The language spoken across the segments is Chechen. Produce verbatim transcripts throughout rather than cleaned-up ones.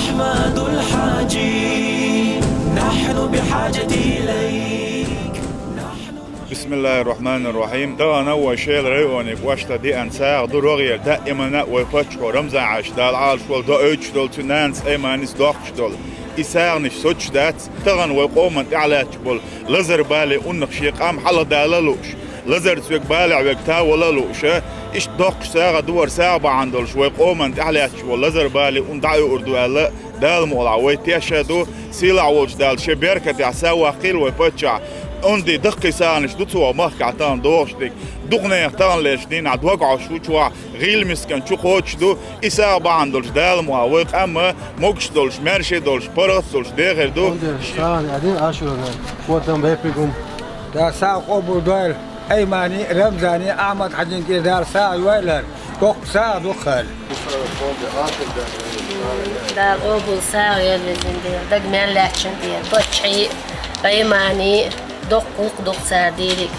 عماد الحاجي، نحن بحاجة إليك. بسم الله الرحمن الرحيم. Тахана вай Шела районе кӀоштан деана сагӀа ду рогӀера, даимана вай паччахьо Рамзан-Хьаьжас, Дала Ӏалаш волва, доуьйтуш долу цуьнан нанас, айманас доккхуш долу. И сагӀанаш соцуш дац. Тахана вай къоман тӀаьхьа лаьтташ болу Лазар-Бали уннах шен къам хьалха дала а лууш, Лазарца верг балехь верг тавала а лууш, иштта доккхуш сагӀа ду хӀара. СагӀа бахьана долуш вай къоман тӀаьхьа лаьтташ волу Лазар-Бали ун дӀа а юур ду аьлла, Дала мукъалахь, вай тешаш а ду. Сийлахь волчу Дала шен беркатехь са ваккхийла вай паччахь. Онда даккхий сагӀанаш ду цо махкахь тахана догӀуш дерг. Дукха нехан тахана лерчу дийнахь дог Ӏаш ву чохь, гӀийла мискан чу кхочуш ду. И сагӀа бахьана долуш Дала мукъалахь, вай къам а могуш долуш, маьрша долуш, паргӀат долуш дехар ду. Онда сагӀа а дина ашура, котам бепигум. Да сагӀа къобал дойла. Аймани, Рамзани, Ахьмад-Хьаьжин тӀера Дала сагӀа йойла. Доккха сагӀа ду хӀара. Дала къобал сагӀа йойла, везан Дела. Даг мел лаьттачун тӀера. Паччахьий, Аймани, доккха гӀуллакх ду цара дийриг.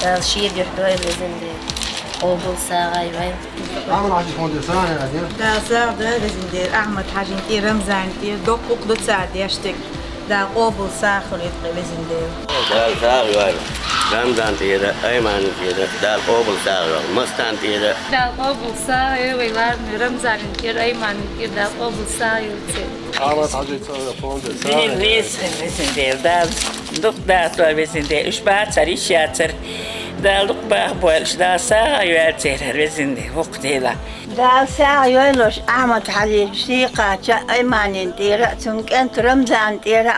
Дала шен дуьхьа дойла, везан Дела. Къобал сагӀа йойла. Ахьмад-Хьаьжин тӀера сагӀа йойла. Дала сагӀа дойла, везан Дела. Ахьмад-Хьаьжин тӀера, Рамзанан тӀера, доккха гӀуллакх ду цара деш дерг. Дала къобал сагӀа хуьлийла тхо, везан Дела. Дала сагӀа йойла. Рамзанан тӀера, Айманан тӀера, Дала къобал сагӀа йойла. Мастан тӀера. Дала къобал сагӀа йойла, вай лараме Рамзанан тӀера, Айманан тӀера, Дала къобал сагӀа йойла церан. Ахьмад-Хьаьжин тӀера, фонда. Дин веза, везан Дела, Дала дукха дацо, везан Дела. Уьш бацара, йиш яцара. Дала дукха бахабойла уьш, Дала сагӀа йойла церан, везан Дела, воккха Дела. Дала сагӀа йойла уьш Ахьмад-Хьаьжин, шен кхача Айманин тӀера, цуьнан кӀант Рамзанан тӀера,